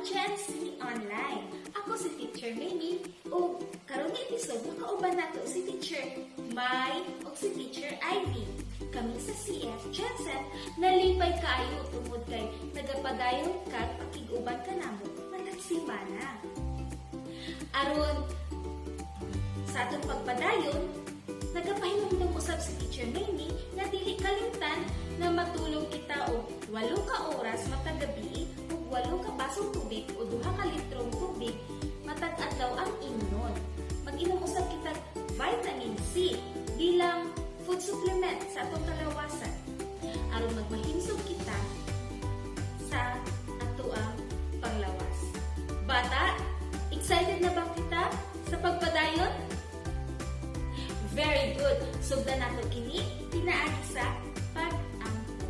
Gen Z Online. Ako si Teacher Mamie ug karon nga episode makauban nato si Teacher Mai ug si Teacher Ivy. Kami sa CF Genset nalipay kaayo tungod kay nagapadayon kag pakig-uban kanamo matag semana. Aron sa atong pagpadayon, nagapahinumdum usab si Teacher Mamie nga dili kalimtan na matulog kita og 8 ka oras matag gabi ug 8 ka basong tubig o 2 ka litrong tubig matag adlaw ang inunon. Mag-inom usab kita vitamin C bilang food supplement sa atong kalawasan aron magmahimsog kita sa atoang panglawas. Bata, excited na ba kita sa pagpadayon? Very good. Sugdan nato kini pinaagi sa pag-ampo.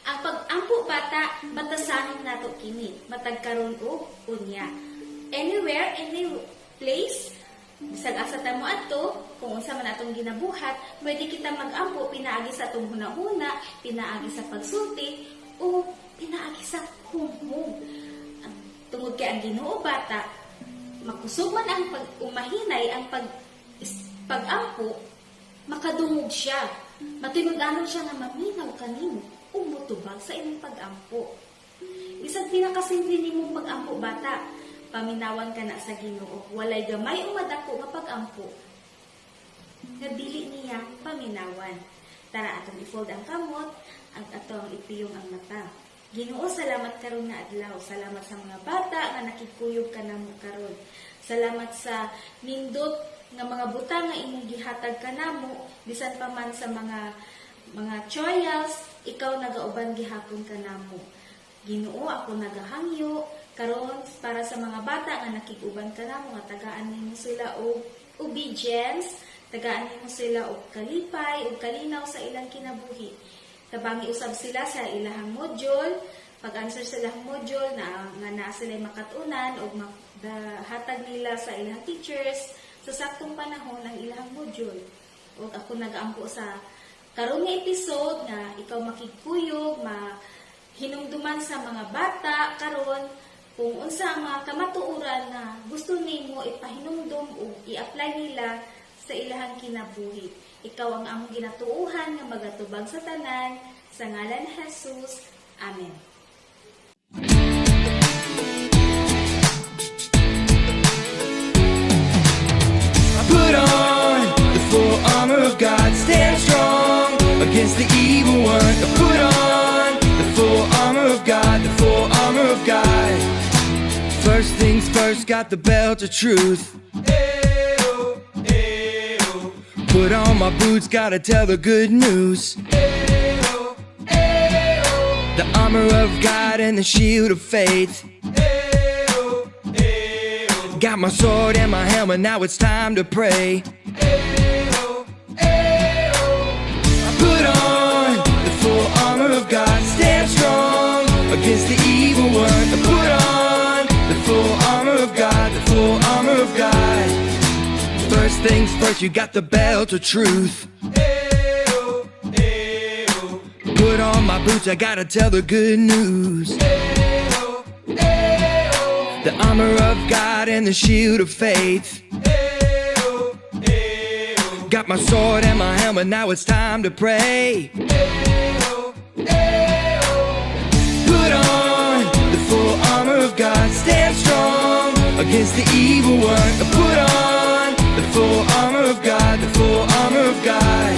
Ang pag-ampo, bata, batasanon nato kini matag karon ug unya. Anywhere, any place, bisag asa ta mo adto, kung unsa man atong ginabuhat, pwede kita mag-ampo pinaagi sa atong hunahuna, pinaagi sa pagsulti, o pinaagi sa humhum. Tungod kay ang Ginoo, bata, makusog man ang pag umahinay ang pag-ampo, makadungog siya. Matinud-anon siya nga maminaw kanimo ug motubag sa imong pag-ampo. Bisag pinakasimple nimong pag-ampo, bata, paminawan ka na sa Ginoo. Walay gamay o madako nga pag-ampo nga dili niya paminawan. Tara, atong i-fold ang kamot at atong ipiyong ang mata. Ginoo, salamat karon nga adlaw. Salamat sa mga bata nga nakikuyog kanamo karon. Salamat sa nindot nga mga butang nga imong gihatag kanamo bisan pa man sa mga trials, ikaw nagauban gihapon kanamo. Ginoo, ako nagahangyo karon para sa mga bata nga nakig-uban kanamo nga tagaan nimo sila og obedience, tagaan nimo sila og kalipay ug kalinaw sa ilang kinabuhi. Tabangi usab sila sa ilahang module, pag-answer sa ilahang module na nga naa sila makatunan ug hatag nila sa ilang teachers sa saktong panahon ang ilahang module. Ug ako nagaampo sa karon nga episode nga ikaw makigkuyog, mahinumduman sa mga bata karon kung unsa ang mga kamatuoran nga gusto nimo ipahinumdum ug i-apply nila sa ilahang kinabuhi. Ikaw ang among ginatuohan nga magatubag sa tanan sa ngalan ni Jesus. Amen. I put on the full armor of God, stand strong against the evil one. I put on the full armor of God, the full armor of God. First things first, got the belt of truth. Ay-oh, ay-oh. Put on my boots, gotta tell the good news. Ay-oh, ay-oh. The armor of God and the shield of faith. Ay-oh, ay-oh. Got my sword and my helmet, now it's time to pray. Ay-oh, ay-oh. I put on the full armor of God, stand strong against the evil one. I put on the full armor of God, the full armor of God. First things first, you got the belt of truth. Ay-oh, ay-oh. Put on my boots, I gotta tell the good news. Ay-oh, ay-oh. The armor of God and the shield of faith. Ay-oh, ay-oh. Got my sword and my helmet, now it's time to pray. Ay-oh, ay-oh. Put on the full armor of God, stand strong against the evil one. Put on the full armor of God, the full armor of God.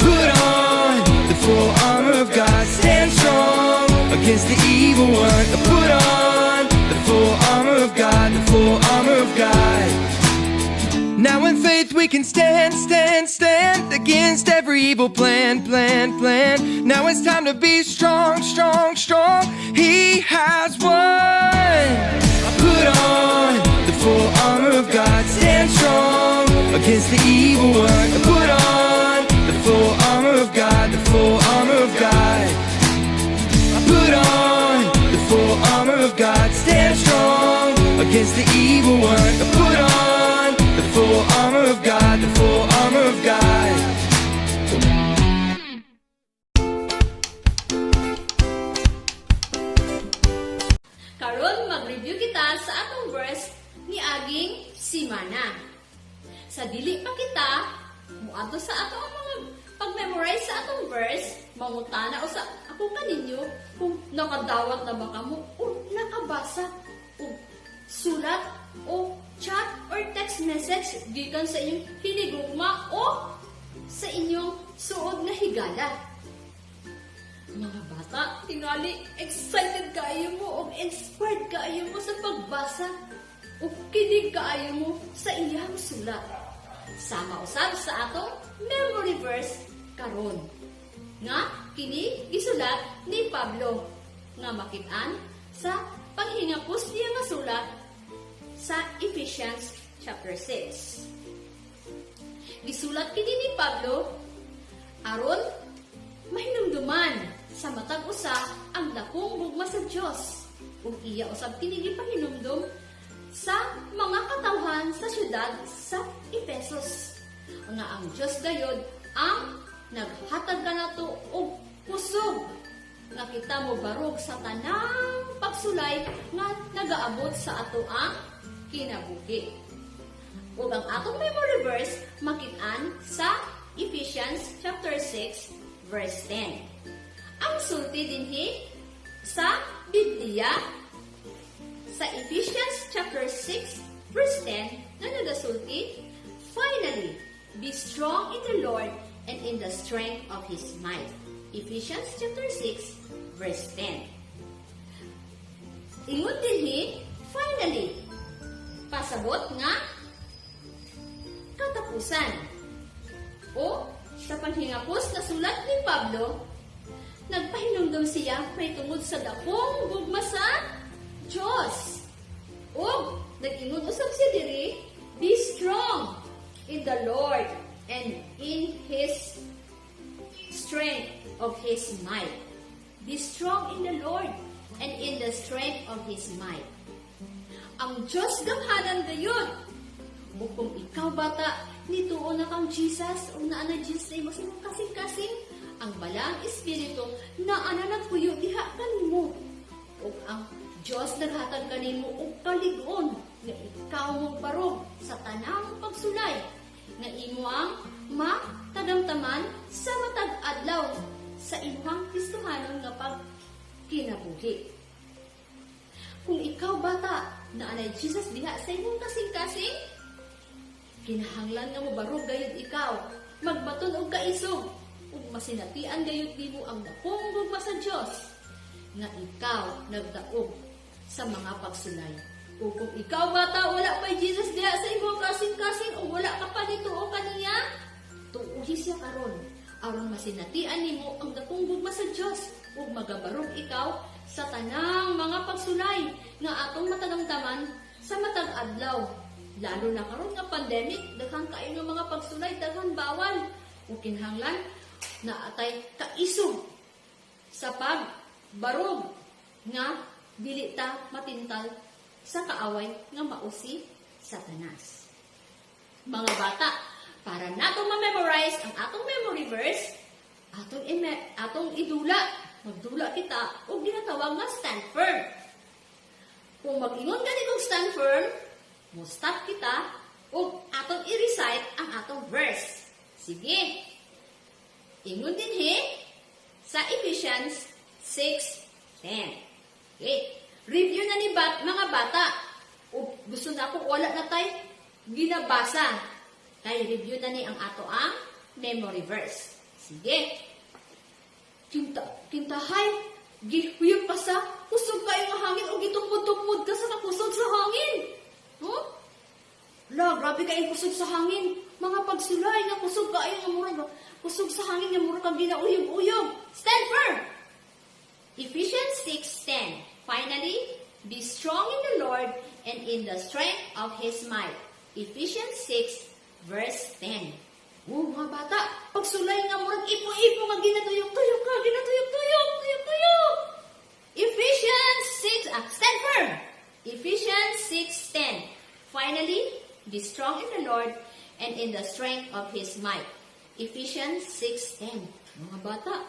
Put on the full armor of God, stand strong against the evil one. Put on the full armor of God, the full armor of God. Now in faith we can stand, stand, stand against every evil plan, plan, plan. Now it's time to be strong, strong, strong. He has won. I put on the full armor of God, stand strong against the evil one. I put on the full armor of God, the full armor of God. I put on the full armor of God, stand strong against the evil one. I put on the full armor of God, the full armor of God. semana. Sa dili pa kita muadto sa ato ang mga pag-memorize sa atong verse, mangutana usa ako kaninyo kung nakadawat na ba kamo o nakabasa og sulat o chat or text message gikan sa inyong hinigugma o sa inyong suod nga higala. Mga bata, tingali, excited kaayo mo o inspired kaayo mo sa pagbasa o kinig kaayo mo sa iyang sulat. Sama usab sa atong memory verse karon, nga kini gisulat ni Pablo nga makit-an sa panghingapos niya nga sulat sa Ephesians chapter 6. Gisulat kini ni Pablo aron mahinumduman sa matag usa ang dakong gugma sa Dios ug iya usab kini gipahinumdum sa mga katawhan sa syudad sa Efesos nga ang Dios gayod ang naghatag kanato og kusog nga kita mo barog sa tanang pagsulay nga nagaabot sa ato ang kinabuhi. Ug ang atong memory verse makit-an sa Ephesians chapter 6 verse 10. Ang sulti dinhi sa Biblia sa Ephesians chapter 6 verse 10 nga nagasulti, "Finally, be strong in the Lord and in the strength of His might." Ephesians chapter 6 verse 10. Ingon dinhi, "finally." Pasabot nga katapusan. O sa panghingapos na sulat ni Pablo, nagpahinumdum siya may tungod sa dakong gugma sa Diyos. O nag-ingon usab siya diri, "Be strong in the Lord and in His strength of His might." Be strong in the Lord and in the strength of His might. Ang Diyos gamhanan gayud. O kung ikaw, bata, nituo na kang Jesus o naa na Jesus sa imo sa imong kasing-kasing, ang Balaang Espiritu naa na nagpuyo diha kanimo. O ang Diyos naghatag kanimo og kalig-on nga ikaw magbarog sa tanang pagsulay nga imo ang matadamtaman sa matag adlaw sa imong Kristohanon nga pagkinabuhi. Kung ikaw, bata, naa nay Jesus diha sa imong kasing-kasing, kinahanglan nga mobarog gayud ikaw, magbaton og kaisog, ug masinatian gayud nimo ang dakong gugma sa Dios nga ikaw nagdaog sa mga pagsulay. O kung ikaw, bata, wala pa Jesus diha sa imong kasing-kasing o wala ka pa nituo kaniya, tuuhi siya karon aron masinatian nimo ang dakong gugma sa Dios ug magabarog ikaw sa tanang mga pagsulay nga atong matadamdaman sa matag adlaw. Lalo na karon nga pandemic, daghan kaayo nga mga pagsulay, daghan bawal. Ug kinahanglan naa tay kaisog sa pagbarog nga dili ta matintal sa kaaway nga mao si Satanas. Mga bata, para nato ma-memorize ang atong memory verse, atong idula, magdula kita og ginatawag nga stand firm. Kung mag-ingon gani kog "stand firm", mo stop kita ug atong i-recite ang atong verse. Sige. Ingon dinhi sa Ephesians 6:10. Okay. Review na ni bat mga bata. O gusto na ako wala na tay ginabasa. Kay review na ni ang ato ang memory verse. Sige. Kinta, kintahay, gihuyop ka sa kusog kayo nga hangin o gitukmod-tukmod ka sa kakusog sa hangin. Huh? La, grabe kayong kusog sa hangin. Mga pagsulay nga kusog kaayo nga murag kusog sa hangin nga murag kang ginauyog-uyog. Stand firm. Ephesians 6:10. "Finally, be strong in the Lord and in the strength of His might." Ephesians 6 verse 10. Oh, mga bata, pagsulay nga murag ipo-ipo nga ginatuyok-tuyok ka, ginatuyok-tuyok, tuyok-tuyok. Ephesians 6, stand firm. Ephesians 6:10. "Finally, be strong in the Lord and in the strength of His might." Ephesians 6:10. Mga bata,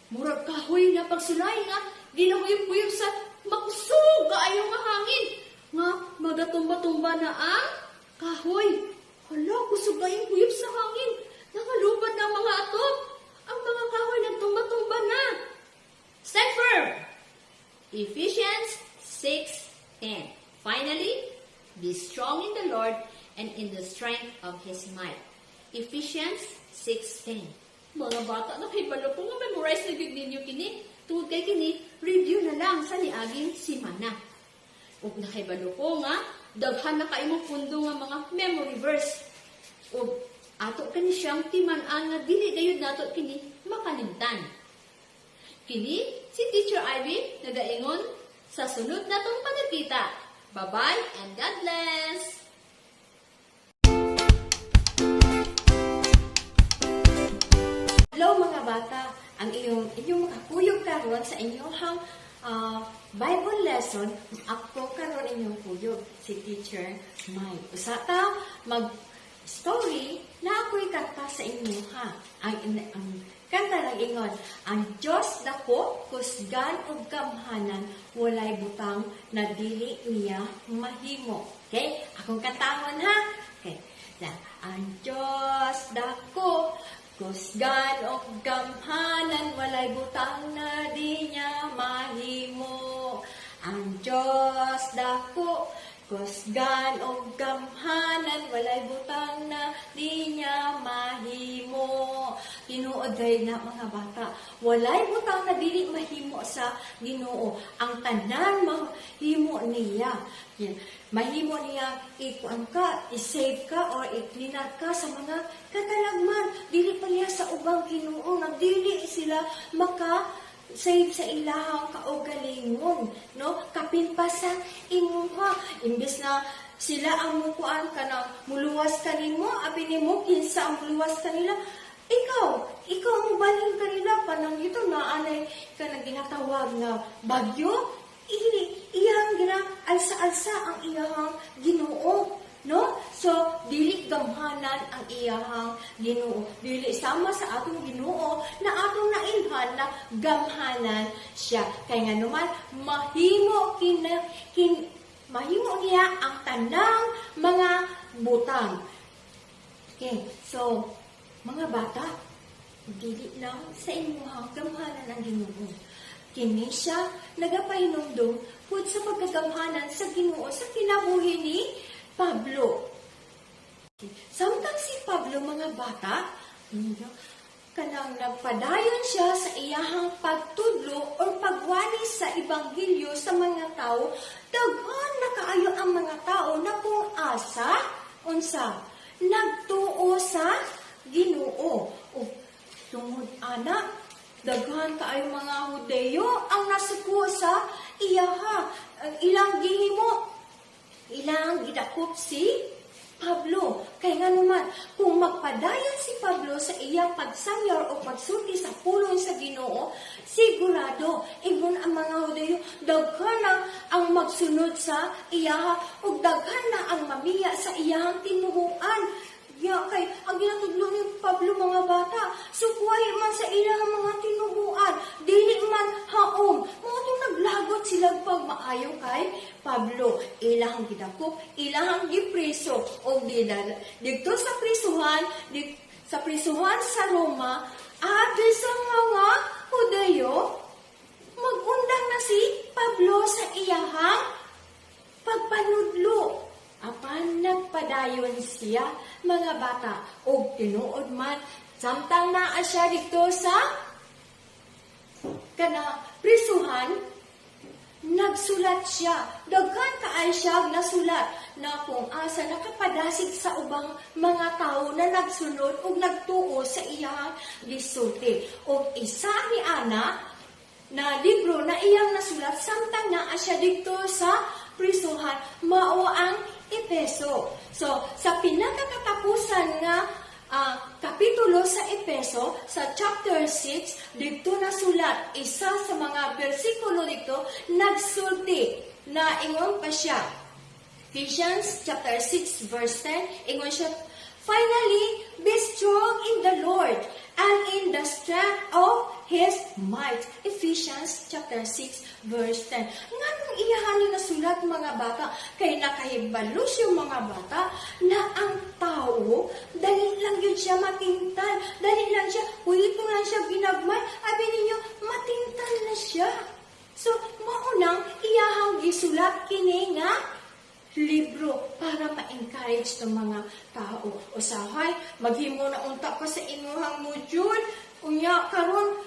murag kahoy nga pagsulay nga ginahuyop-huyop sa makusog kaayo nga hangin nga magatumba-tumba na ang Kahoy. Hala, kusog kayong huyop sa hangin. Nakalupad na ang mga atop. Ang mga kahoy nagtumba-tumba na. Stand firm! Ephesians 6:10. Finally, be strong in the Lord and in the strength of His might. Ephesians 6:10. Mga bata, nakahibalo ko nga memorize na gyud ninyo kini. Tungod kay kini, review na lang sa niaging simana. Ug nakahibalo ko nga daghan na kaayo mo pundo nga mga memory verse. Ug ato kini siyang timan-an nga dili gayud nato kini makalimtan. Kini si Teacher Ivy nagaingon sa sunod natong pagkita. Bye-bye and God bless! Hello, mga bata, ang inyong makakuyog karon sa inyong Bible lesson, ako karon inyong kuyog, si Teacher Mike. Usa ta mag story na ako'y kanta sa inyo ha. Ang kanta lang ingon, "Ang Diyos dako, kusgan ug gamhanan, walay butang na dili niya mahimo." Okay? Akong kantahon ha. Okay. Na, ang Diyos dako, kusgan og gamhanan, walay butang na di niya mahimo. Ang Diyos dako, kusgan og gamhanan, walay butang na di niya mahimo. Tinuod gay na, mga bata, walay butang na dili mahimo sa Ginoo. Ang tanan mahimo niya. Yan. Mahimo niya ikuan ka, i-save ka or i-clean up ka sa mga katalagman. Dili pa niya sa ubang Ginoo nga dili sila maka save sa ilahang kaugalingon, no? Kapin pa sa imuha, imbes na sila ang mukuan ka ng muluwas kanimo, abi nimo kinsa ang muluwas kanila, ikaw ang balhin kanila. Panangito na anay ka nang ginatawag nga bagyo, iyang gina alsa-alsa ang iyang Ginoo, no? So dili gamhanan ang iyahang Ginoo, dili sama sa atong Ginoo na atong nailhan na gamhanan siya, kay nganuman mahimo niya ang tanang mga butang. Okay, so mga bata, dili lang sa imuhang gamhanan ang Ginoo. Kini siya nagapahinumdum pud sa pagkagamhanan sa Ginoo sa kinabuhi ni Pablo. Samtang si Pablo, mga bata, kanang nagpadayon siya sa iyahang pagtudlo or pagwali sa ebanghelyo sa mga tao, daghan na kaayo ang mga tao na kung asa, unsa, nagtuo sa Ginoo. O, tungod ana, daghan kaayo mga Hudeyo ang nasuko sa iyaha. Ang ilang gihimo, ilang gidakop si Pablo. Kay nga naman, kung magpadayon si Pablo sa iyang pagsamyar o pagsulti sa pulong sa Ginoo, sigurado, ingon ang mga Hudeyo, daghan na ang magsunod sa iyaha ug daghan na ang mamiya sa iyahang tinuhuan. Ya, kay ang ginatudlo ni Pablo, mga bata, sukway man sa ilang mga tinuhuan, dili man haom. Mao tong naglagot sila pagmaayo kay Pablo. Ilahang gidakop, ilahang gipreso og dinala didto sa prisuhan, sa prisuhan sa Roma, abi sa mga Hudeyo, magundang na si Pablo sa iyahang pagpanudlo. Apan nagpadayon siya, mga bata, og tinuod man, samtang naa siya didto sa kana prisuhan, nagsulat siya. Daghan kaay siya nasulat na kung asa nakapadasig sa ubang mga tao na nagsunod ug nagtuo sa iyang gisulti. Og isa ni ana na libro na iyang nasulat samtang naa siya didto sa prisuhan mao ang Epeso. So, sa pinakakatapusan nga kapitulo sa Epeso, sa chapter 6, dito nasulat, isa sa mga bersikulo dito, nagsulti na ingon pa siya. Ephesians chapter 6 verse 10, ingon siya, "Finally, be strong in the Lord." and in the strength of His might." Ephesians chapter 6 verse 10. Nganong iyahan ni nasulat, mga bata? Kay nakahibalo siya, mga bata, na ang tao, dali lang yun siya matintal. Dali lang siya, ito lang siya ginagmay. Abi ninyo, matintal na siya. So, maunang iyahang gisulat kini nga libro para ma-encourage ng mga tao. Usahay, maghimo na unta ka sa imuhang module. Unya, karon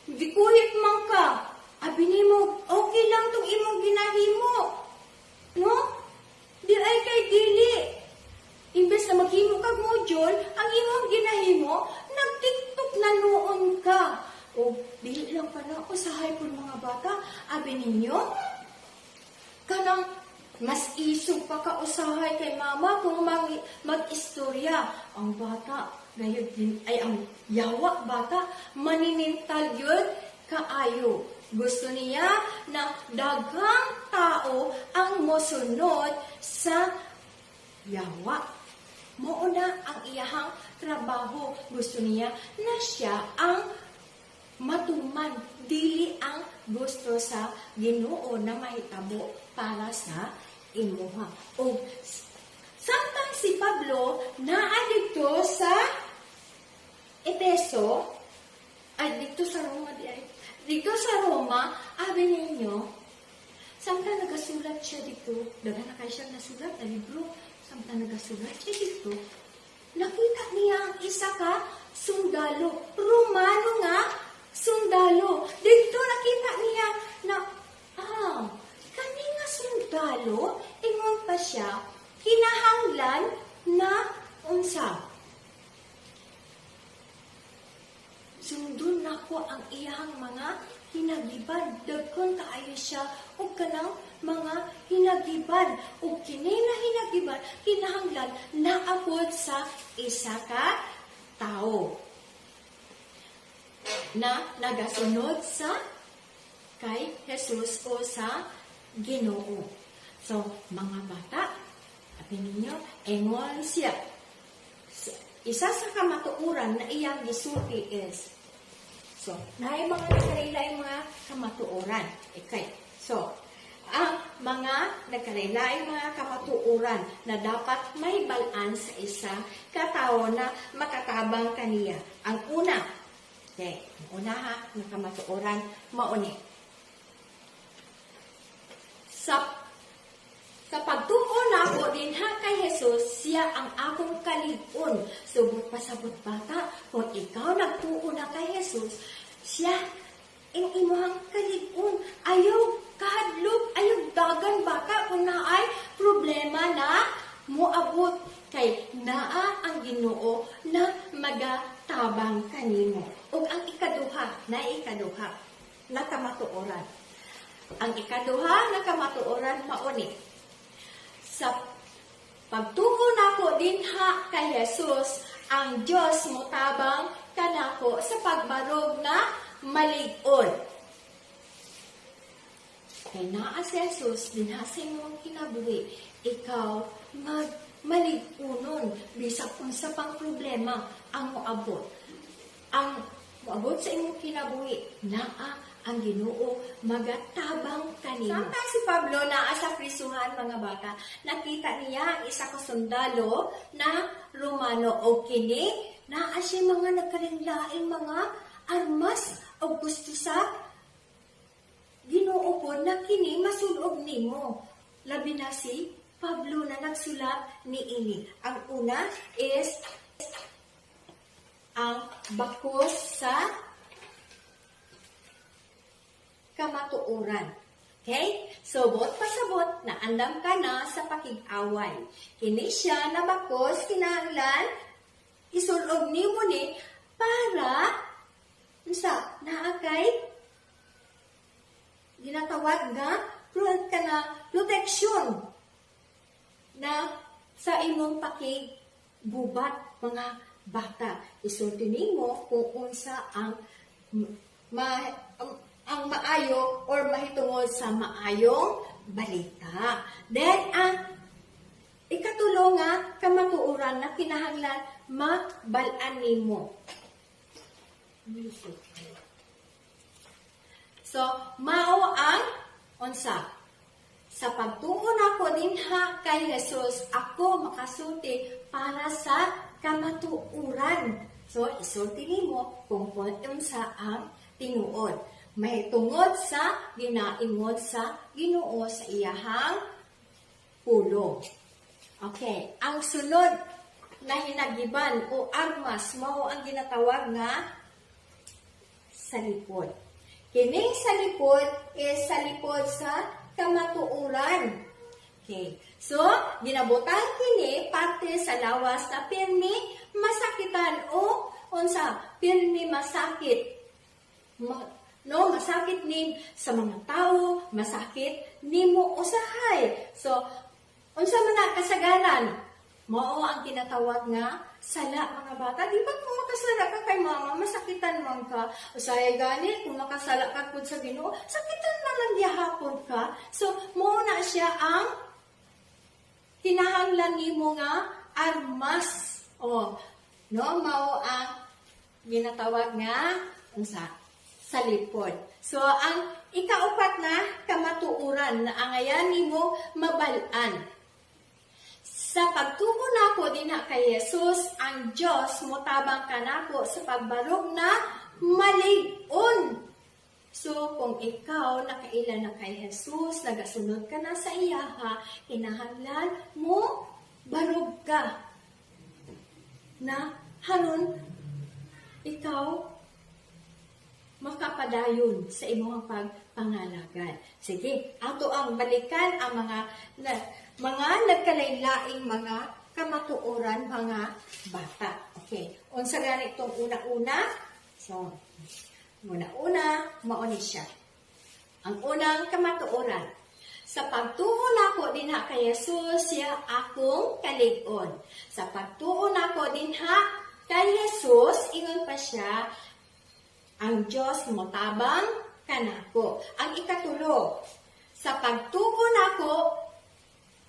gikuhit man ka. Abi nimo, okay lang tong imong ginahimo. No? Di ay kay dili. Imbes na maghimo kag module, ang imong ginahimo, nag-TikTok na noon ka. O, dili lang pa na usahay po, mga bata. Abi ninyo, kanang mas isog pa ka usahay kay mama kung mag-istorya. Ang bata, gayud din, ay ang yawa, bata, maninintal yun kaayo. Gusto niya na daghang tao ang mosunod sa yawa. Mao na ang iyahang trabaho. Gusto niya na siya ang matuman, dili ang gusto sa Ginoo na mahitabo para sa imuha. O samtang si Pablo naa didto sa Epeso, ay dito sa Roma di ay, dito sa Roma, abi ninyo, samtang nagasulat siya dito, daghan na kay siyang nasulat na libro, samtang nagasulat siya dito, nakita niya ang isa ka sundalo, Romano nga sundalo. Dito nakita niya na, kani nga sundalo, ingon pa siya, kinahanglan na unsa? Sundon nako ang iyang mga hinagiban. Dagkon kaayo siya og kanang mga hinagiban. Ug kini nga hinagiban kinahanglan naapod sa isa ka tawo na nagasunod sa kay Jesus o sa Ginoo. So, mga bata, sabi ninyo, ingon siya. Isa sa kamatuoran na iyang gisulti is, so, naay mga nagkalain mga kamatuoran. Okay. So, ang mga nagkalain mga kamatuoran na dapat may balaan sa isa ka tawo na makatabang kaniya. Ang una, okay, ang una ha, na kamatuoran, mauni. Sa pagtuo nako dinha kay Jesus, siya ang akong kalig-on. Subot pasabot, bata, kung ikaw nagtuo na kay Jesus, siya ang imuhang kalig-on. Ayaw kahadlok, ayaw dagan, bata, kung naay problema na moabot kay naa ang Ginoo na magatabang kanimo. Ug ang ikaduha, na ikaduha na kamatuoran. Ang ikaduha na kamatuoran mauni. Sa pagtuo nako dinha kay Jesus, ang Dios motabang kanako sa pagbarog na malig-on. Kay naa si Jesus dinha sa imong kinabuhi, ikaw mag malig-unon bisag unsa pang problema ang moabot. Ang moabot sa imong kinabuhi, naa ang Ginoo magatabang kanimo. Samtang si Pablo naa sa prisuhan, mga bata, nakita niya ang isa ka sundalo na Romano o kini naa siya mga nagkalainlaing mga armas o gusto sa Ginoo po na kini masulob nimo. Labi na si Pablo na nagsulat ni ini. Ang una is ang bakos sa kamatuoran. Okay? So, bot pasabot na andam ka na sa pakig-away. Kini siya na bakos kinahanglan isulob nimo ni para unsa naa kay ginatawag nga kana protection na sa imong pakigbubat, mga bata. Isulti nimo kung unsa ang maayo or mahitungod sa maayong balita. Then ang ikatulo nga kamatuoran na kinahanglan mabal-an nimo. Music. So, mao ang unsa? Sa pagtuo nako dinha kay Jesus, ako makasulti para sa kamatuoran. So, isulti nimo kung unsa ang tinuod. May tungod sa ginaingon sa Ginoo sa iyahang pulong. Okay, ang sunod na hinagiban o armas mao ang ginatawag nga salipod. Kining salipod is salipod sa kamatuoran. Okay. So, ginabutang kini parte sa lawas na pirmi masakitan o unsa pirmi masakit. No, masakit ni sa mga tao, masakit nimo usahay. So, unsa man na kasagaran? Mao ang tinatawag nga sala, mga bata. Di ba kung makasala ka kay mama, masakitan man ka? Usahay gani, kung makasala ka pud sa Ginoo, sakitan man lang gihapon ka. So, mao na siya ang kinahanglan nimo nga armas. O, no, mao ang ginatawag nga unsa? Salipod. So, ang ikaupat na kamatuoran na angayan nimo mabal-an. Sa pagtuo nako dinha kay Jesus, ang Dios motabang kanako sa pagbarog na malig-on. So, kung ikaw nakaila na kay Jesus, nagasunod ka na sa iyaha, kinahanglan mo barog ka na haron ikaw makapadayon sa imong pagpangalagad. Sige, ato ang balikan ang mga nagkalain-laing mga kamatuoran, mga bata. Okay, unsa gani itong una-una? So, una-una, mao ni siya. Ang unang kamatuoran. Sa pagtuo nako dinha kay Jesus, siya akong kalig-on. Sa pagtuo nako dinha kay Jesus, ingon pa siya, ang Diyos motabang kanako. Ang ikatulo, sa pagtuo nako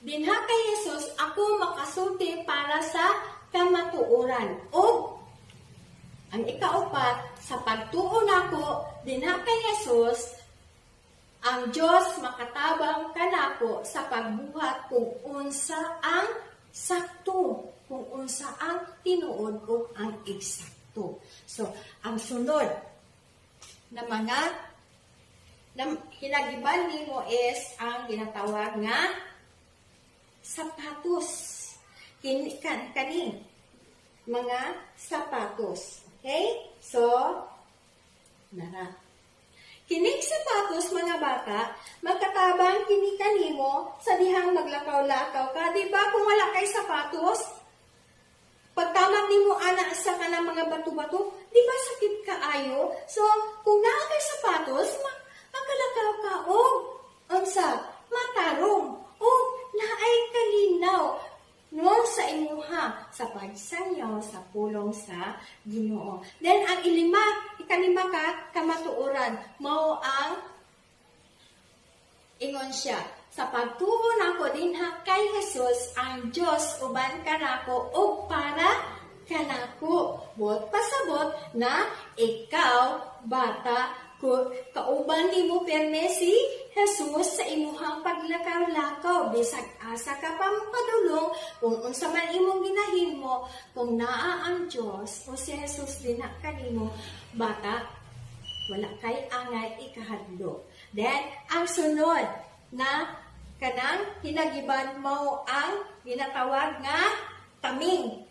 dinha kay Jesus, ako makasulti para sa kamatuoran. O ang ikaupat, sa pagtuo nako dinha kay Jesus, ang Diyos makatabang kanako sa pagbuhat kung unsa ang sakto, kung unsa ang tinuod o ang eksakto. So, ang sunod na mga na hinagiban nimo is ang ginatawag nga sapatos. Kaning mga sapatos. Okay? So, nara. Kining sapatos, mga bata, magkatabang kini kanimo sa dihang maglakaw-lakaw ka. Di ba kung wala kay sapatos, pagtamak nimo ana sa kanang mga bato-bato, di ba sakit kaayo? So, kung naa kay sapatos, makalakaw ka og unsa, matarong o naay kalinaw no sa imuha sa pagsangyaw sa pulong sa Ginoo. Then ang ikalima ka kamatuoran mao ang ingon siya, sa pagtuo nako dinha kay Jesus, ang Dios uban kanako ug para kanako. Buot pasabot na ikaw bata ko kauban nimo perme si Jesus sa imuhang paglakaw-lakaw, bisag asa ka pa mopadulong, kung unsa man imong ginahimo, kung naa ang Dios o si Jesus dinha kanimo, bata, wala kay angay ikahadlok. Then ang sunod na kanang hinagiban mao ang ginatawag nga taming.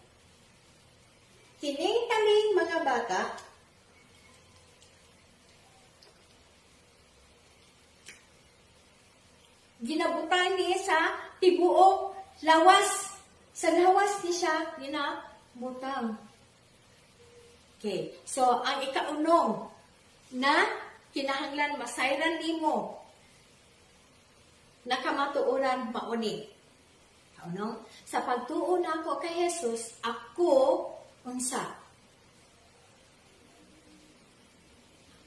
Kining taming, mga bata, ginabutan ni sa tibuok lawas. Sa lawas ni siya ginabutang. Okay. So, ang ikaunong na kinahanglan masayran nimo na kamatuoran mauni. Kaunong, sa pagtuo nako kay Jesus, ako unsa?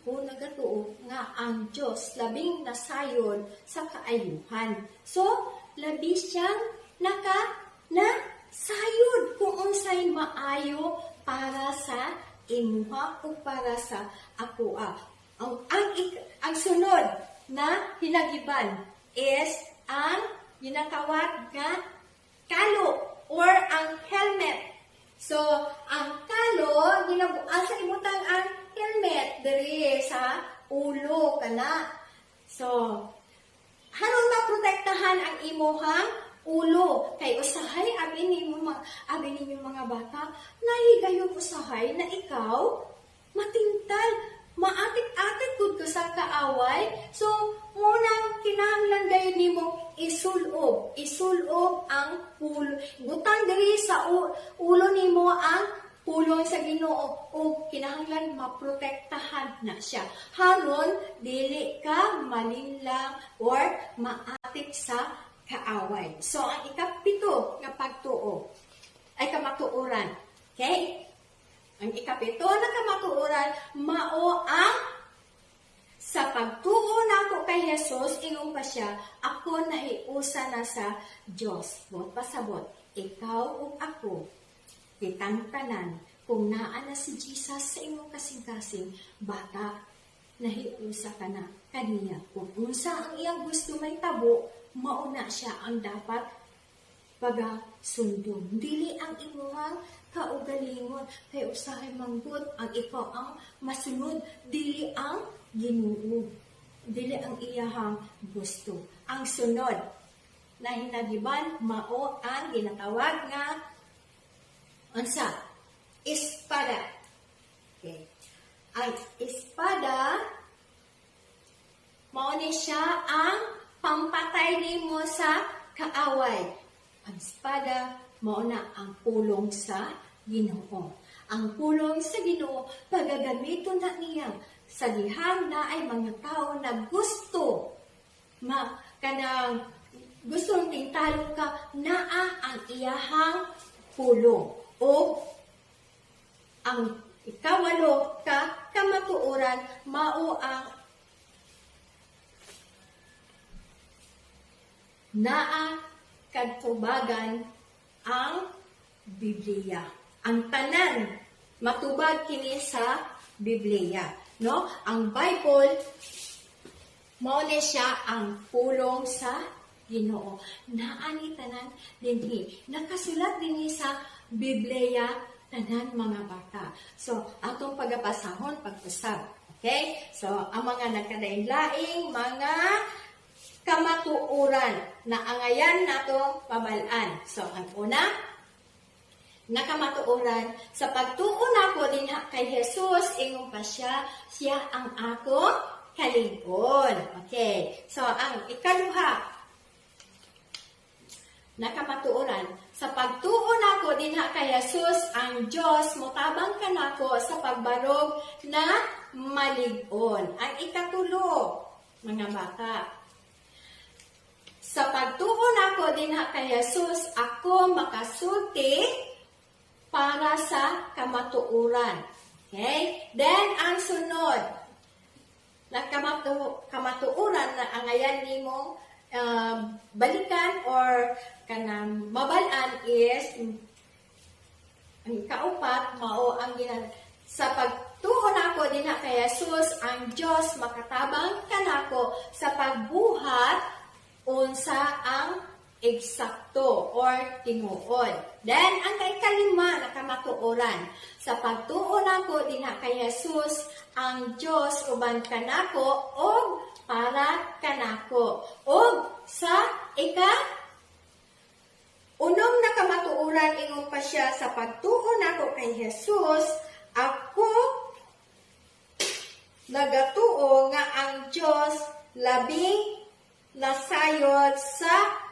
Ako nagatuo nga ang Dios labing nasayon sa kaayuhan. So, labi siyang naka na sayod kung unsay maayo para sa imuha ug para sa akoa. Ang sunod na hinagiban is ang ginatawag nga kalo or ang helmet. So, ang kalo, asa ibutang ang helmet? Diri sa ulo kana. So, haron maprotektahan ang imuhang ulo kay usahay abi ninyo, mga bata, nahigayon usahay na ikaw matintal, maatik-atik gud ka sa kaaway. So munang kinahanglan gayon nimo isulob ang ulo, butang diri sa ulo nimo ang pulong sa Ginoo o kinahanglan maprotektahan na siya haron dili ka malinlang or maatik sa kaaway. So ang ikapito nga pagtuo ay kamatuoran. Okay? Ang ikapito na kamatuoran mao ang sa pagtuo nako kay Jesus, ingon pa siya, ako nahiusa na sa Dios. Buot pasabot, ikaw ug ako, kitang tanan, kung naa na si Jesus sa imong kasing-kasing, bata, nahiusa ka na kaniya. Kung unsa ang iyang gusto mahitabo, mauna siya ang dapat pagasundon. Dili ang imuhang kaugalingon. Kay usahay manggod ang ikaw ang masunod, dili ang Ginoo. Dili ang iyahang gusto. Ang sunod na hinagiban mao ang ginatawag nga unsa? Espada. Okay. Ang espada mao ni siya ang pampatay nimo sa kaaway. Ang espada mao na ang pulong sa Ginoo. Ang pulong sa Ginoo pagagamiton na niya sa dihang na ay mga tao na gusto ma kanang gustong tintalon ka, naa ang iyahang pulong. O ang ikawalo ka kamatuoran mao ang naa katubagan ang Biblia. Ang tanan matubag kini sa Biblia, no? Ang Bible mao ni siya ang pulong sa Ginoo. Naa ni tanan dinhi. Nakasulat dinhi sa Biblia tanan, mga bata. So, atong pagapasahon pag-usab. Okay? So, ang mga nagkadain-laing mga kamatuoran na angayan nato pabal-an. So, ang una, nakamatuoran, sa pagtuo nako dinha kay Jesus, ingon pa siya, siya ang ako kalig-on. Okay. So, ang ikaduha, nakamatuoran, sa pagtuo nako dinha kay Jesus, ang Dios motabang kanako sa pagbarog na malig-on. Ang ikatulo, mga bata, sa pagtuo nako dinha kay Jesus, ako makasulti para sa kamatuoran. Okay? Then, ang sunod na kamatuoran na angayan nimo balikan or kanang mabal-an is ang kaupat, mao ang sa pagtuo nako dinha kay Jesus, ang Dios makatabang kanako sa pagbuhat unsa ang eksakto or tinuod. Then, ang ikalima na kamatuoran, sa pagtuo nako dinha kay Jesus, ang Dios uban kanako og para kanako. Og sa ika-unom na kamatuoran, ingon pa siya, sa pagtuo nako kay Jesus, ako nagatuo nga ang Dios labing nasayod sa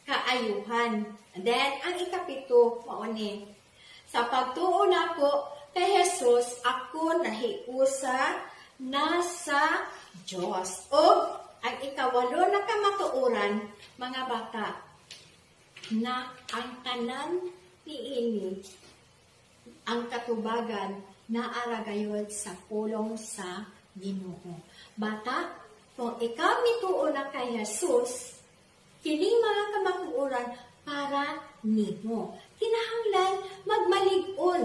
kaayuhan. And then, ang ikapito, mao ni, sa pagtuo nako kay Jesus, ako nahiusa na sa Diyos. O ang ikawalo na kamatuoran, mga bata, na ang tanan niini ang katubagan naa gayod sa pulong sa Ginoo. Bata, kung ikaw mituo na kay Jesus, kining mga kamatuoran para nimo. Kinahanglan magmalig-on.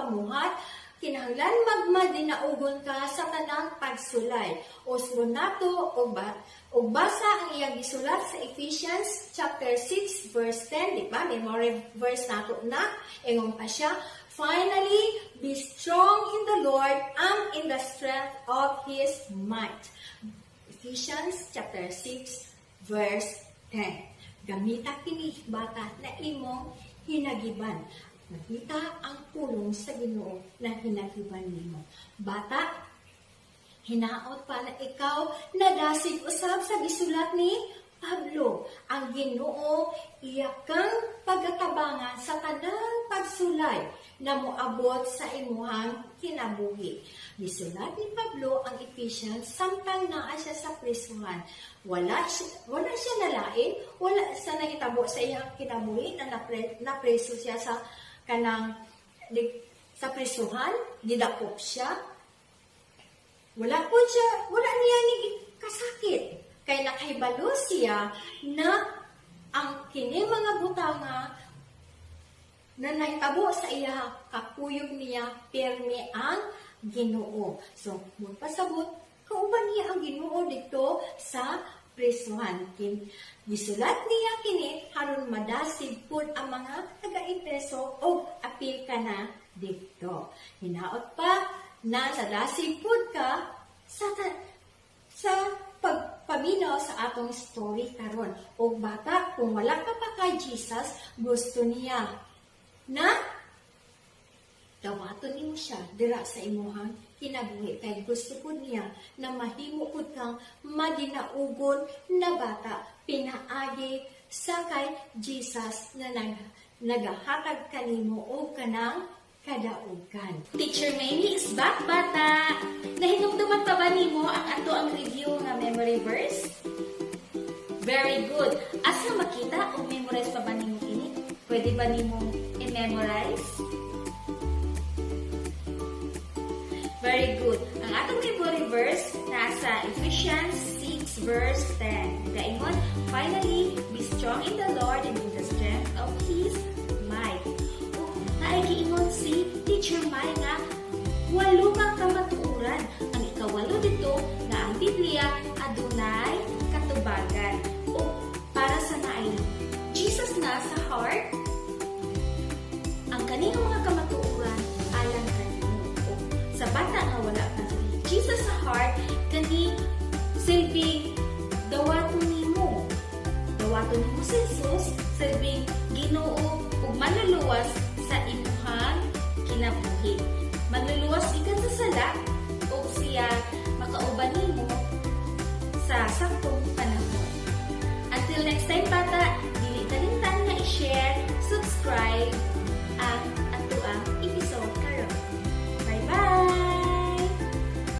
pamuhat, kinahanglan magmadinaugon ka sa tanang pagsulay. Usbon nato og basa ang iyang gisulat sa Ephesians chapter 6 verse 10, di ba? Memory verse nato na. Ingon pa siya, "Finally, be strong in the Lord and in the strength of His might." Ephesians chapter 6 verse 10. Gamita kini, bata, na imong hinagiban. Gamita ang pulong sa Ginoo na hinagiban nimo. Bata, hinaot pa na ikaw nadasig usab sa gisulat ni Pablo. Ang Ginoo iya kang pagatabangan sa tanang pagsulay na moabot sa imuhang kinabuhi. Gisulat ni Pablo ang Ephesians samtang naa siya sa prisuhan. Wala siya nalain, wala sa nahitabo sa iyang kinabuhi na napreso siya sa kanang sa prisuhan, gidakop siya. Wala po siya, wala niya ni kasakit. Kay nakahibalo siya na ang kini mga butanga na nahitabo sa iya, kakuyog niya pirmi ang Ginoo. So, mun pasabot, kauban niya ang Ginoo dito sa prisuhan. Gisulat niya kini haron madasig pud ang mga taga-Epeso og apil ka na dito. Hinaot pa na nadasig pud ka sa pagpaminaw sa atong story karon. Og bata, kung wala ka pa kay Jesus, gusto niya na dawaton nimo siya dira sa imuhang kinabuhi kay gusto pud niya na mahimo pud kang madinaugon na bata pinaagi sa kay Jesus na nagahatag kanimo og kanang kadaugan. Teacher Mamie is back, bata! Nahinumduman pa ba nimo ang ato ang review nga memory verse? Very good! Asa makita o memorize pa ba nimo kini? Pwede ba nimo i-memorize? Very good. Ang atong memory verse nasa Ephesians 6 verse 10. Gaingon, "Finally, be strong in the Lord and in the strength of His might." Oh, naay giingon si Teacher Mai nga walo ka kamatuoran. Ang ikawalo dito nga ang Biblia adunay katubagan. O para sa naay Jesus na sa heart, ang kaniyang mga kamatuoran alang kanimo. O, sa bata nga wala pa si Jesus sa heart, kani silbing dawaton nimo. Dawaton nimo si Jesus, silbing Ginoo ug manluluwas sa imuhang kinabuhi. Manluluwas gikan sa sala ug siya makauban nimo sa saktong panahon. Until next time, bata,